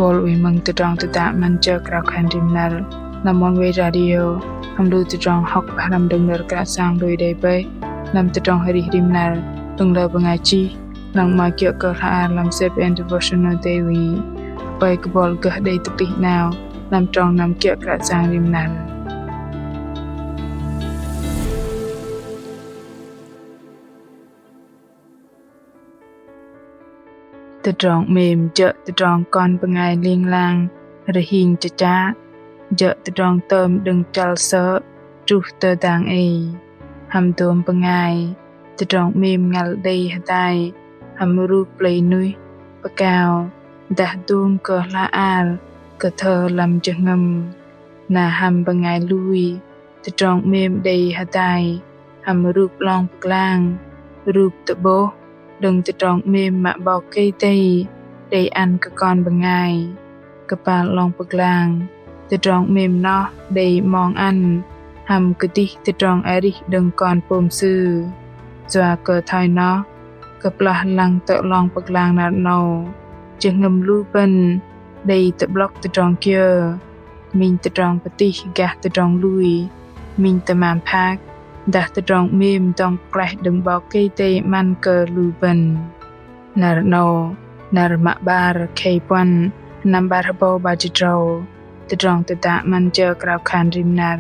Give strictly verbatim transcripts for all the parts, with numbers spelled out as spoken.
Bol wih mơ̆ng tơdrong tơdă 'Măn Jơ Krao Khan Rim Năr lăm Oneway Radio, hăm lu tơdrong hŏk pơhrăm đơ̆ng nơ̆r Kră Yang lui đei bơih lăm tơdrong arih rim năr, đơ̆ng lơ bơngai chih, lăng mă kiơ̆ kơ hla ar lăm Seven Devotional Daily. Hơpơi kơ bol gơh đei tơplih 'nao lăm trong năm kiơ̆ Kră Yang rim năr. Tơdrong 'mêm jơ̆ tơdrong kon bơngai ling lang rơhing chơchă, jơ̆ tơdrong tơm đơ̆ng chăl sơ̆ truh tơ dang ei. Hăm dôm bơngai, tơdrong 'mêm ngăl đei hơdai hăm rup plei nuih, pơkao, dah dôm kơ hla ar kơthơ lăm jơhngơ̆m. Na hăm bơngai lui, tơdrong 'mêm đei hơdai hăm rup 'long pơglang, rup tơ'bôh đơ̆ng tơdrong 'mêm mă 'Bok Kei-Dei đei ăn kơ kon bơngai. Kơpal 'long pơglang, tơdrong 'mêm noh đei 'mong ăn hăm kơdih tơdrong arih đơ̆ng kon pôm Sư. Yua kơ thoi noh, kơplah lăng tơ 'long pơglang năr 'nâu, jơhngơ̆m lu bơ̆n đei tơ'blŏk tơdrong kiơ? Minh tơdrong pơtih gah tơdrong lui, minh tơmam phak, dah tơdrong 'mêm dŏng pơklaih đơ̆ng 'Bok Kei-Dei 'măn kơ lu bơ̆n. Năr 'nâu, năr mă 'bar khei puăn, sơnăm 'bar hơbâu 'bar jĭt tơdrâu, tơdrong tơdă 'Măn Jơ Krao Khan Rim Năr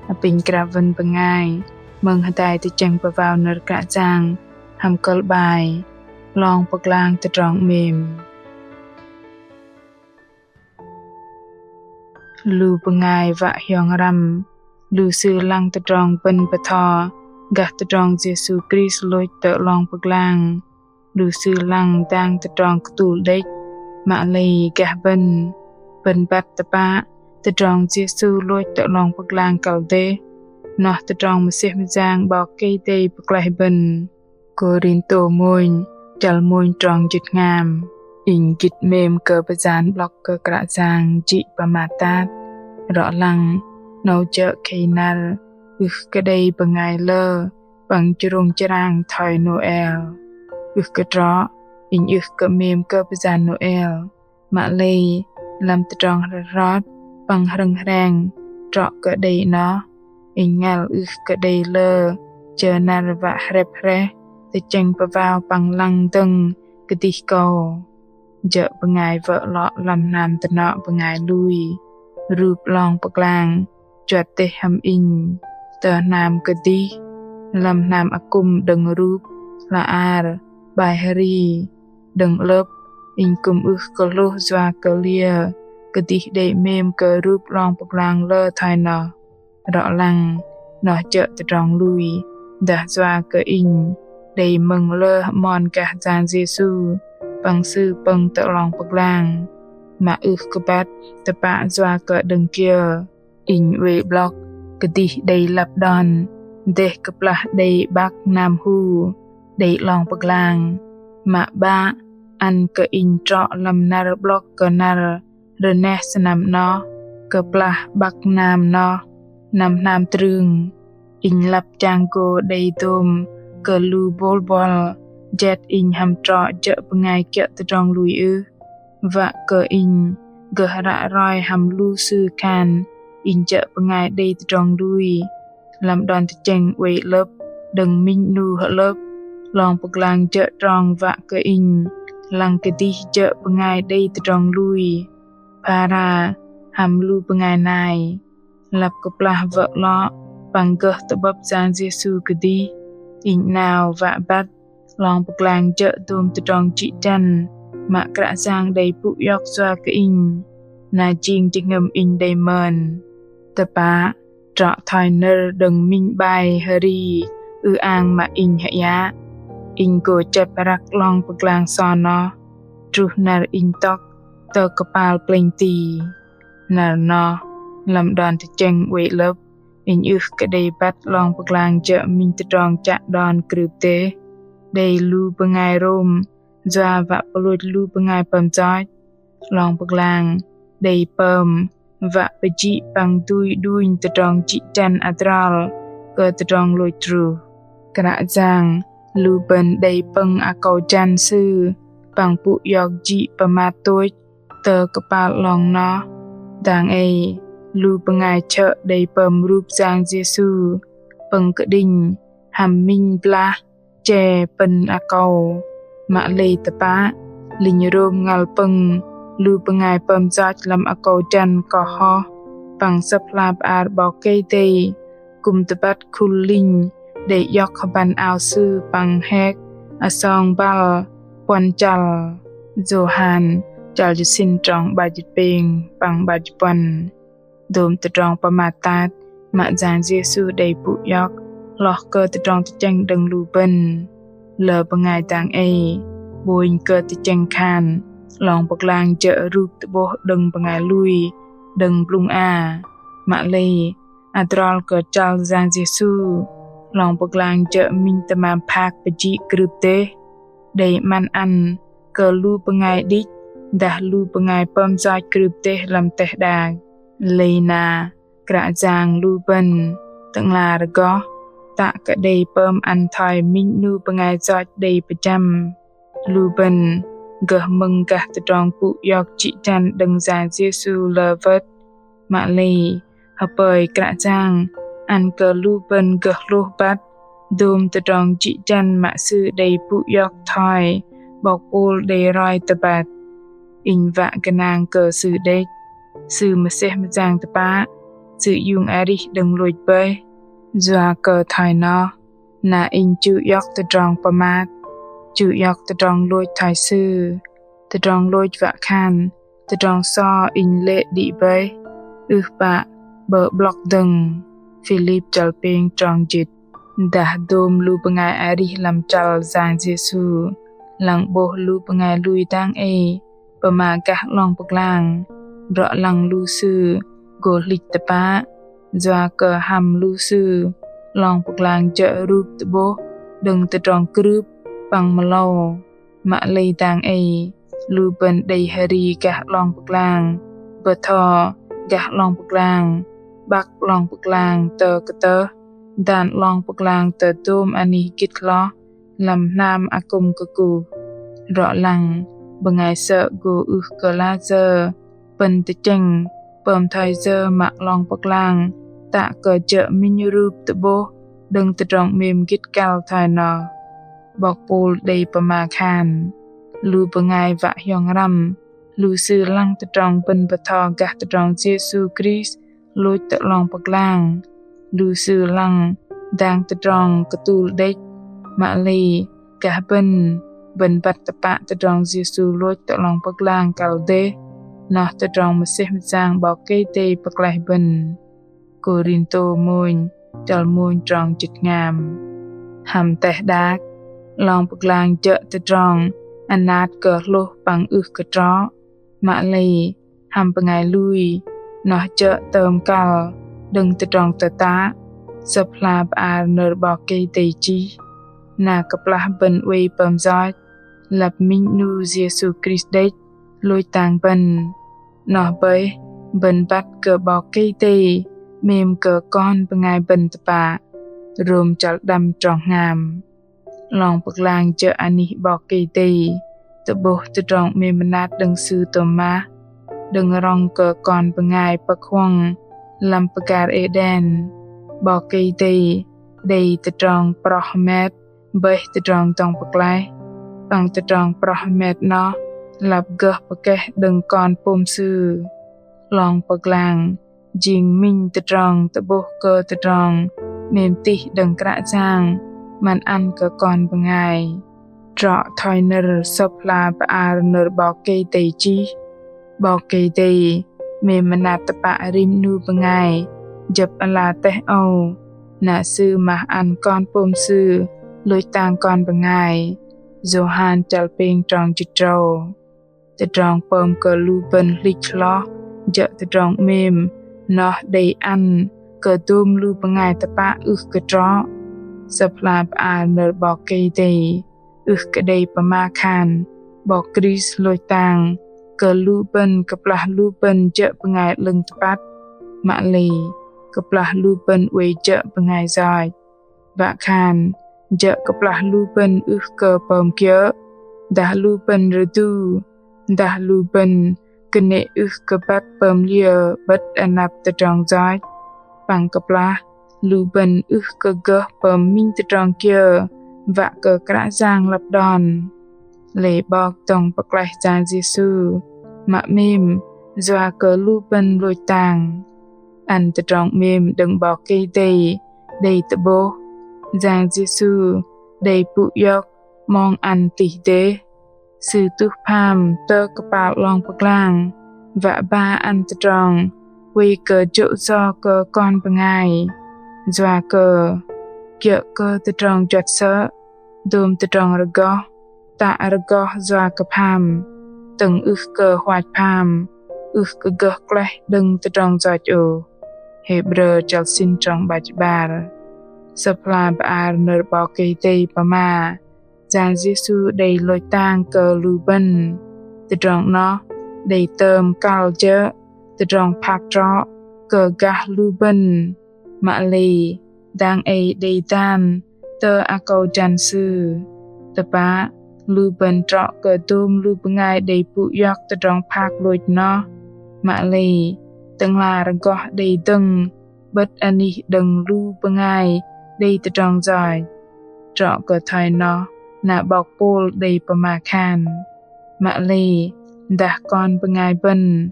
apinh krao wơ̆n bơngai mơ̆ng hơdai tơchĕng pơwao nơ̆r Kră Yang hăm kơ̆l 'bai: 'Long pơglang tơdrong 'mêm. Lu bơngai wă hiong răm, lu sư lăng tơdrong bơ̆n bơtho gah tơdrong Yêsu Krist lôch tơ 'long pơglang. Lu sư lăng dang tơdrong kơtul đĕch. Mă lei gah bơ̆n, bơ̆n băt tơpă tơdrong Yêsu lôch tơ 'long pơglang kăl dêh, noh tơdrong mơsêh mơyang 'Bok Kei-Dei pơklaih bơ̆n. Kôrintô mônh, chăl mônh, trong jĭt hngam. Inh gĭt 'mêm kơ pơyan 'blŏk kơ Kră Yang jĭ pơmat tat. Rŏ lăng, 'nâu jơ̆ khei năr ưh kơ đei bơngai lơ păng chrông chrang thoi Nôel. Ưh kơ trŏ, inh ưh kơ 'mêm kơ pơyan Nôel. Mă lei, lăm tơdrong hrĕt hrot păng hrơ̆ng hreng trŏ kơ đei noh, inh ngăl ưh kơ đei lơ jơ năr wă hrĕp hrĕh tơchĕng pơwao păng lăng dơ̆ng kơdih kâu. Jơ̆ bơngai wơ̆ lŏ lăm hnam dơnŏ bơngai lui, rup 'long pơglang juăt dêh hăm inh, tơ hnam kơdih, lăm hnam akŭm đơ̆ng rup, hla ar, 'bai hri, đơ̆ng 'lơ̆p, inh kư̆m ưh kơ hlôh yua kơ liơ kơdih đei 'mêm kơ rup 'long pơglang lơ thoi noh. Rŏ lăng, noh jơ̆ tơdrong lui, dah yua kơ inh đei mơ̆ng lơ hơmon gah Yang Yêsu păng Sư pơ̆ng tơ 'long pơglang. Mă ưh kơ băt tơpă yua kơ đơ̆ng kiơ. Inh oei 'blŏk kơdih đei lăp đon dêh kơplah đei 'băk hnam hu đei 'long pơglang. Mă 'bă ăn kơ inh trŏ lăm năr 'blŏk kơ năr rơneh sơnăm noh, kơplah 'băk hnam noh năm hnam trưng. Inh lăp chang gô đei dôm kơ lu bôl buăl jet inh hăm trŏ jơ̆ bơngai kiơ̆ tơdrong lui ưh? Wă kơ inh gơh ră roi hăm lu sư khan inh jơ̆ bơngai đei tơdrong lui. Lăm đon tơchĕng oei 'lơ̆p đơ̆ng minh 'nu hơ'lơ̆p, 'long pơglang jơ̆ trong wă kơ inh lăng kơdih jơ̆ bơngai đei tơdrong lui. Phara hăm lu bơngai nai. Lăp kơplah wơ̆ lŏ păng gơh tơ'bơ̆p Yang Yêsu kơdih, inh 'nao wă băt 'long pơglang jơ̆ dôm tơdrong jĭ jăn mă Kră Yang đei pŭ iŏk yua kơ inh, na jing jơhngơ̆m inh đei mơn. Tơpă, trŏ thoi nơ̆r đơ̆ng minh 'bai hri ư-ang mă inh hơiă, inh gô chĕp răk 'long pơglang son noh truh năr inh tŏk tơ kơpal plĕnh ti. Năr noh, lăm đon tơchĕng oei 'lơ̆p, inh ưh kơ đei băt 'long pơglang jơ̆ minh tơdrong chă đon krưp dêh. Đei lu bơngai Rôm yua wă pơlôch lu bơngai pơm yoch. 'Long pơglang đei pơm wă pơjĭ păng dui đunh tơdrong jĭ jăn adrol kơ tơdrong lôch truh. Kră Yang lu bơ̆n đei pơ̆ng akâu jăn Sư păng pŭ iŏk jĭ pơmat tôch Tơ kơpal 'long noh, dang ei lu bơngai chơ̆ đei pơm rup Yang Yêsu pơ̆ng kơđinh hăm minh blah che pơ̆n akâu. Mă lei tơpă, linh Rôm ngăl pơ̆ng lu bơngai pơm yoch lăm akâu jăn koh hoh păng Sơ̆p hla bơar 'Bok Kei-Dei kư̆m tơbăt khul linh đei iŏk hơbăn ao sư păng hek asong băl puăn chăl. Yôhan chăl jĭt sĭn trong 'bar jĭt pêng păng 'bar jĭt puăn. Dôm tơdrong pơmat tat mă Yang Yêsu đei pŭ iŏk hloh kơ tơdrong tơchĕng đơ̆ng lu bơ̆n. Lơ bơngai dang ei 'bônh kơ tơchĕng khan 'long pơglang jơ̆ rup tơ'bôh đơ̆ng bơngai lui đơ̆ng blŭng a. Mă lei adrol kơ chăl Yang Yêsu, 'long pơglang jơ̆ minh tơmam phak pơjĭ krưp dêh, đei 'măn ăn kơ lu bơngai đĭch dah lu bơngai pơm yoch krưp dêh lăm teh đak. Lei na Kră Yang lu bơ̆n Tơ'ngla rơgoh tă kơ đei pơm ăn thoi minh 'nu bơngai yoch đei pơjăm. Lu bơ̆n gơh mơ̆ng gah tơdrong pŭ iŏk jĭ jăn đơ̆ng Yang Yêsu lơ wơ̆t. Mă lei hơpơi Kră Yang ăn kơ lu bơ̆n gơh hlôh băt dôm tơdrong jĭ jăn mă Sư đei pŭ iŏk thoi 'Bok Pôl đei roi tơbăt. Inh wă gơnang kơ Sư đĕch. Sư mơsêh mơyang tơpă, Sư iung arih đơ̆ng lôch bơih. Yua kơ thoi noh, na inh chu iŏk tơdrong pơmat, chu iŏk tơdrong lôch thoi Sư. Tơdrong lôch wă khan tơdrong so inh lê̆ đĭ bơih, ưh pă 'bơ̆ 'blŏk dơ̆ng. Philip chăl pêng trong jĭt. Dah dôm lu bơngai arih lăm chăl Yang Yêsu lăng 'bôh lu bơngai lui dang ei pơma gah 'long pơglang, drŏ lăng lu sư gô hlĭch tơpă. Yua kơ hăm lu sư 'long pơglang jơ̆ rup tơ'bôh đơ̆ng tơdrong krưp păng mơlâu. Mă lei dang ei lu bơ̆n đei hơri gah 'long pơglang bơtho, gah 'long pơglang 'băk, 'long pơglang tơ kơtơh, dan 'long pơglang tơ dôm anih gĭt hloh lăm hnam akŭm kơkuh. Drŏ lăng bơngai sơ̆ gô ưh kơ lăi yơ pơ̆n tơchĕng pơm thoi yơ mă 'long pơglang tă kơ jơ̆ minh rup tơ'bôh đơ̆ng tơdrong 'mêm gĭt kăl thoi noh. 'Bok Pôl đei pơma khan lu bơngai wă hiong răm lu sư lăng tơdrong bơ̆n bơtho gah tơdrong Yêsu Krist lôch tơ 'long pơglang. Lu sư lăng dang tơdrong kơtul đĕch. Mă lei gah bơ̆n, bơ̆n băt tơpă tơdrong Yêsu lôch tơ 'long pơglang kăl dêh, noh tơdrong mơsêh mơyang 'Bok Kei-Dei pơklaih bơ̆n. Kôrintô mônh, chăl mônh trong jĭt hngam. Hăm teh đak, 'long pơglang jơ̆ tơdrong anat kơ hlôh păng ưh kơ trŏ. Mă lei hăm bơngai lui, noh jơ̆ tơm kăl đơ̆ng tơdrong tơtă, Sơ̆p hla bơar nơ̆r 'Bok Kei-Dei chih. Na kơplah bơ̆n oei pơm yoch, lăp minh 'nu Yêsu Krist đĕch lôch tang bơ̆n. Noh bơih bơ̆n băt kơ 'Bok Kei-Dei 'mêm kơ kon bơngai bơ̆n tơpă. Rôm chăl đăm trong hngam. 'Long pơglang jơ̆ anih 'Bok Kei-Dei tơ'bôh tơdrong 'mêm mơnat đơ̆ng Sư tôm mah, đơ̆ng rŏng kơ kon bơngai pơ̆k huŏng lăm pơgar Êđen. 'Bok Kei-Dei đei tơdrong proh hơmet bơih tơdrong dŏng pơklaih, păng tơdrong proh hơmet noh lăp gơh pơkeh đơ̆ng Kon pôm Sư. 'Long pơglang jing minh tơdrong tơ'bôh kơ tơdrong 'mêm tih đơ̆ng Kră Yang 'măn ăn kơ kon bơngai. Trŏ thoi nơ̆r Sơ̆p hla bơar nơ̆r 'Bok Kei-Dei chih, 'Bok Kei-Dei 'mêm mơnat tơpă rim 'nu bơngai jơ̆p ala teh âu, na Sư mah ăn Kon pôm Sư lôch tang kon bơngai. Yôhan chăl pêng trong jĭt tơdrâu. Tơdrong pơm kơ lu bơ̆n hlĭch hloh jơ̆ tơdrong 'mêm noh đei ăn kơ dôm lu bơngai tơpă ưh kơ trŏ. Sơ̆p hla bơar nơ̆r 'Bok Kei-Dei ưh kơ đei pơma khan 'Bok Krist lôch tang kơ lu bơ̆n kơplah lu bơ̆n jơ̆ bơngai 'lơ̆ng tơpăt, mă lei kơplah lu bơ̆n oei jơ̆ bơngai yoch. Wă khan jơ̆ kơplah lu bơ̆n ưh kơ pơm kiơ̆, dah lu bơ̆n rơdu, dah lu bơ̆n kơnê̆ ưh kơ băt pơm liơ 'bơ̆t anăp tơdrong yoch, păng kơplah lu bơ̆n ưh kơ gơh pơm minh tơdrong kiơ wă kơ Kră Yang lăp đon. Lei 'Bok dŏng pơklaih Yang Yêsu mă 'mêm yua kơ lu bơ̆n lôch tang. Ăn tơdrong 'mêm đơ̆ng 'Bok Kei-Dei đei tơ'bôh, Yang Yêsu đei pŭ iŏk 'mong ăn tih dêh. Sư tuh pham tơ kơpal 'long pơglang wă ba ăn tơdrong huay kơ jô̆ yo kơ kon bơngai. Yua kơ kiơ̆ kơ tơdrong juăt sơ̆, dôm tơdrong rơgoh, tă rơgoh yua kơ pham, tơ̆ng ưh kơ huach pham, ưh kơ gơh klaih đơ̆ng tơdrong yoch ôh. Hêbrơ chăl sĭn trong 'bar jĭt 'bar. Sơ̆p hla bơar nơ̆r 'Bok Kei-Dei pơma Yang Yêsu đei lôch tang kơ lu bơ̆n. Tơdrong 'noh đei tơm kăl jơ̆ tơdrong phak trŏ kơ gah lu bơ̆n. Mă lei dang ei đei dan tơ akâu jăn Sư. Tơpă lu bơ̆n trŏ kơ dôm lu bơngai đei pŭ iŏk tơdrong phak lôch noh. Mă lei Tơ'ngla rơgoh đei dơ̆ng 'bơ̆t anih đơ̆ng lu bơngai đei tơdrong yoch. Trŏ kơ thoi noh na 'Bok Pôl đei pơma khan: Mă lei dah kon bơngai bơ̆n,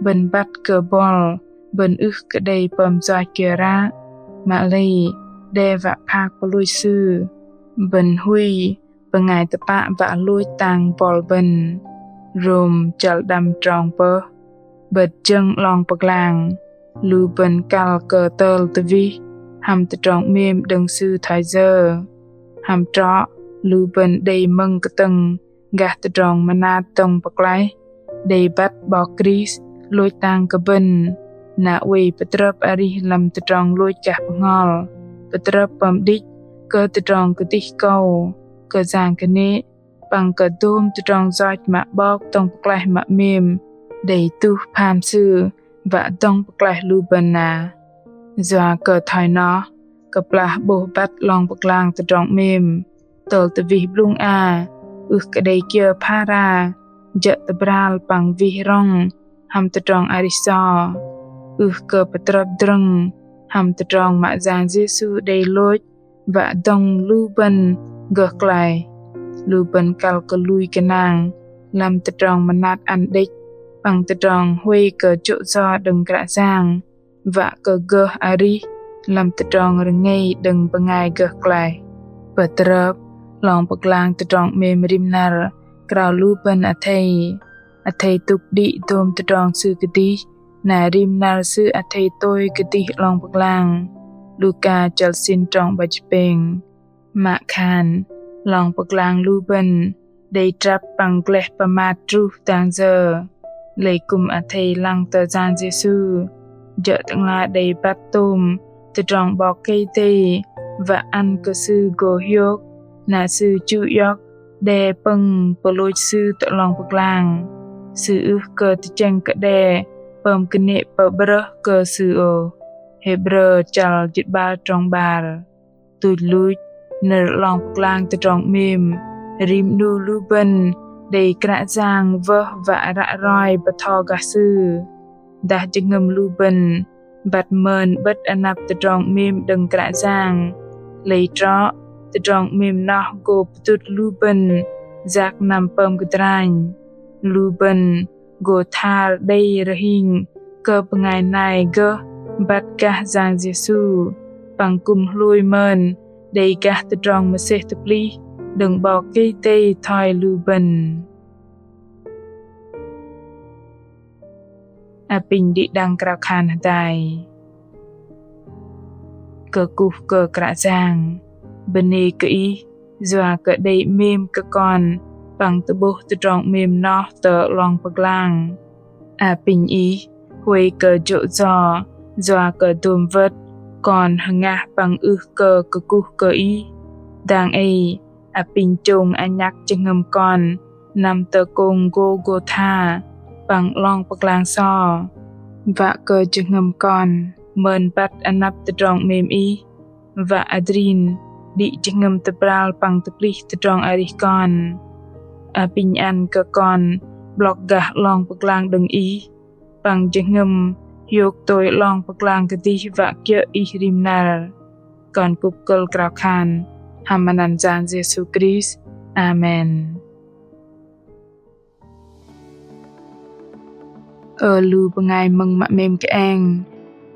bơ̆n băt kơ bŏl bơ̆n ưh kơ đei pơm yoch kiơ ră, mă lei đe wă phak pơlôch sư, bơ̆n huay bơngai tơpă wă lôch tang bŏl bơ̆n. Rôm chăl đăm trong pơh. 'Bơ̆t jơ̆ng 'long pơglang, lu bơ̆n kăl kơ tơl tơwih hăm tơdrong 'mêm đơ̆ng Sư thoi yơ. Hăm trŏ lu bơ̆n đei mơ̆ng kơtơ̆ng gah tơdrong mơnat dŏng pơklaih đei băt 'Bok Krist lôch tang kơ bơ̆n, na oei pơtrơp arih lăm tơdrong lôch gah bơhngol, pơtrơp pơm đĭch kơ tơdrong kơdih kâu, kơ yang kơnê̆, păng kơ dôm tơdrong yoch mă 'Bok dŏng pơklaih mă 'mêm đei tuh pham Sư wă dŏng pơklaih lu bơ̆n na. Yua kơ thoi noh, kơplah 'bôh băt 'long pơglang tơdrong 'mêm, tơl tơwih blŭng a ưh kơ đei kiơ phara jơ̆ tơbral păng wih rŏng hăm tơdrong arih so, ưh kơ pơtrơp drơ̆ng hăm tơdrong mă Yang Yêsu đei lôch wă dŏng lu bơ̆n gơh klaih. Lu bơ̆n kăl kơ lui gơnang lăm tơdrong mơnat ăn đĕch păng tơdrong huay kơ jô̆ yo đơ̆ng Kră Yang, wă kơ gơh arih lăm tơdrong rơngei đơ̆ng bơngai gơh klaih. Pơtrơp 'long pơglang tơdrong 'mêm rim năr krao lu bơ̆n athei. Athei tŭk đĭ dôm tơdrong Sư kơdih, na rim năr Sư athei tôi kơdih 'long pơglang. Luka chăl sĭn trong 'bar jĭt pêng. Mă khan 'long pơglang lu bơ̆n đei trăp păng gleh pơmat truh dang yơ. Lei kư̆m athei lăng tơ Yang Yêsu, jơ̆ Tơ'ngla đei băt tôm tơdrong 'Bok Kei-Dei wă ăn kơ Sư gô hiôk, na Sư chu iŏk đe pơ̆ng pơlôch Sư tơ 'long pơglang. Sư ưh kơ tơchĕng kơ đe pơm kơnê̆ pơ'brơh kơ Sư ôh. Hêbrơ chăl jĭt 'bar trong 'bar. Tuch luch, nơ̆r 'long pơglang tơdrong 'mêm rim 'nu lu bơ̆n đei Kră Yang wơh wă ră roi bơtho gah Sư. Dah jơhngơ̆m lu bơ̆n băt mơn 'bơ̆t anăp tơdrong 'mêm đơ̆ng Kră Yang, lei trŏ tơdrong 'mêm noh gô pơdŭt lu bơ̆n yak năm pơm kơdranh. Lu bơ̆n gô thar đei rơhing kơ bơngai nai gơh băt gah Yang Yêsu, păng kư̆m hlôi mơn đei gah tơdrong mơsêh tơplih đơ̆ng 'Bok Kei-Dei thoi lu bơ̆n. Apinh đĭ đăng krao khan hơdai. Kơkuh kơ Kră Yang, bơnê kơ Ih yua kơ đei 'mêm kơ kon păng tơ'bôh tơdrong 'mêm noh tơ 'long pơglang. Apinh Ih huay kơ jô̆ yo yua kơ dôm wơ̆t kon hơngah păng ưh kơ kơkuh kơ Ih. Dang ei apinh chông anhăk jơhngơ̆m kon năm tơ kông Gôlgôtha păng 'long pơglang so, wă kơ jơhngơ̆m kon mơn băt anăp tơdrong 'mêm Ih, wă adrin đĭ jơhngơ̆m tơbral păng tơplih tơdrong arih kon. Apinh ăn kơ kon 'blŏk gah 'long pơglang đơ̆ng Ih, păng jơhngơ̆m hiôk tôi 'long pơglang kơdih wă kiơ̆ Ih rim năr. Kon kŭp kơ̆l krao khan hăm anăn Yang Yêsu Krist. Amen. Ơ lu bơngai mơ̆ng mă 'mêm kơeng,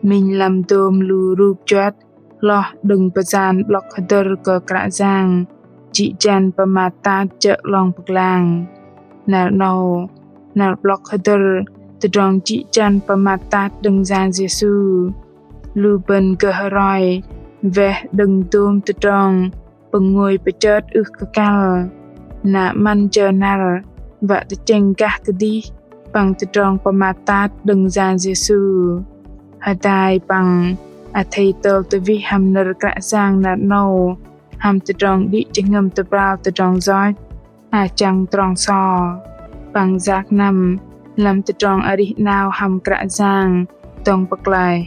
minh lăm dôm lu rup juăt hloh đơ̆ng pơyan 'blŏk hơdơ̆r kơ Kră Yang jĭ jăn pơmat tat jơ̆ 'long pơglang. Năr 'nâu, năr 'blŏk hơdơ̆r tơdrong jĭ jăn pơmat tat đơ̆ng Yang Yêsu. Lu bơ̆n gơh roi weh đơ̆ng dôm tơdrong pơngôi pơchơt ưh kơ kăl. Na 'măn jơ năr wă tơchĕng gah kơdih păng tơdrong pơmat tat đơ̆ng Yang Yêsu. Hơdai păng athei tơl tơwih hăm nơ̆r Kră Yang năr 'nâu hăm tơdrong đĭ jơhngơ̆m tơbral tơdrong yoch, achăng trong so. Păng yak năm lăm tơdrong arih 'nao hăm Kră Yang dŏng pơklaih.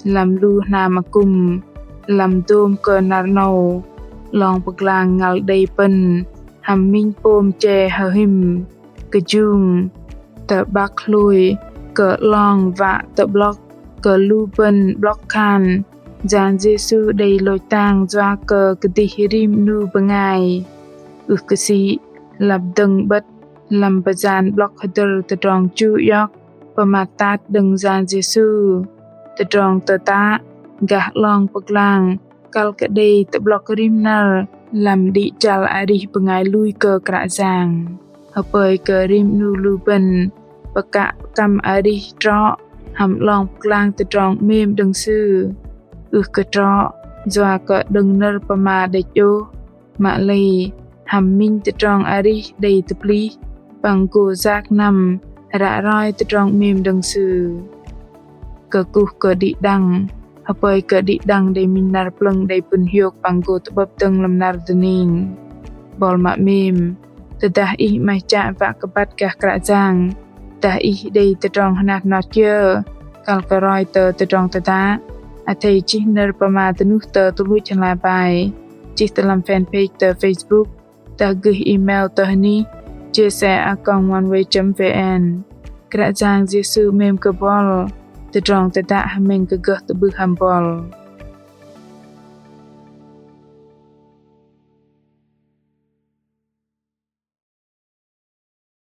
Lăm lu hnam akŭm, lăm dôm kơ năr 'nâu, 'long pơglang ngăl đei pơ̆n hăm minh pôm che hơhim, kơjung, tơ'băk hlôi kơ 'long wă tơ'blŏk kơ lu bơ̆n 'blŏk khan Yang Yêsu đei lôch tang yua kơ kơdih rim 'nu bơngai. Ưh kơ sĭ, lăp dơ̆ng 'bơ̆t lăm pơyan 'blŏk hơdơ̆r tơdrong chu iŏk pơmat tat đơ̆ng Yang Yêsu. Tơdrong tơtă gah 'long pơglang kăl kơ đei tơ'blŏk rim năr lăm đĭ chăl arih bơngai lui kơ Kră Yang. Hơpơi kơ rim 'nu lu bơ̆n pơkă kăm arih trŏ hăm 'long pơglang tơdrong 'mêm đơ̆ng Sư. Ưh kơ trŏ yua kơ đơ̆ng nơ̆r pơma đĕch ôh, mă lei hăm minh tơdrong arih đei tơplih păng gô yak năm ră roi tơdrong 'mêm đơ̆ng Sư. Kơkuh kơ đĭ đăng, hơpơi kơ đĭ đăng đei minh năr plơ̆ng đei pŭn hiôk păng gô tơ'bơ̆p dơ̆ng lăm năr dơning. Bol mă 'mêm, tơdah ih 'maih chă wă kơ băt gah Kră Yang, dah ih đei tơdrong hơnat hơnot kiơ kăl kơ roi tơ tơdrong tơtă, athei chih nơ̆r pơma dơnuh tơ tơluch hla bai, chih tơ lăm fanpage tơ Facebook, dah gơih email tơ hơnih chia sẻ a còng oneway chấm vn. Kră Yang Yêsu 'mêm kơ bol, tơdrong tơtă hơmĕng kơ gơh tơ'bưh hăm bol.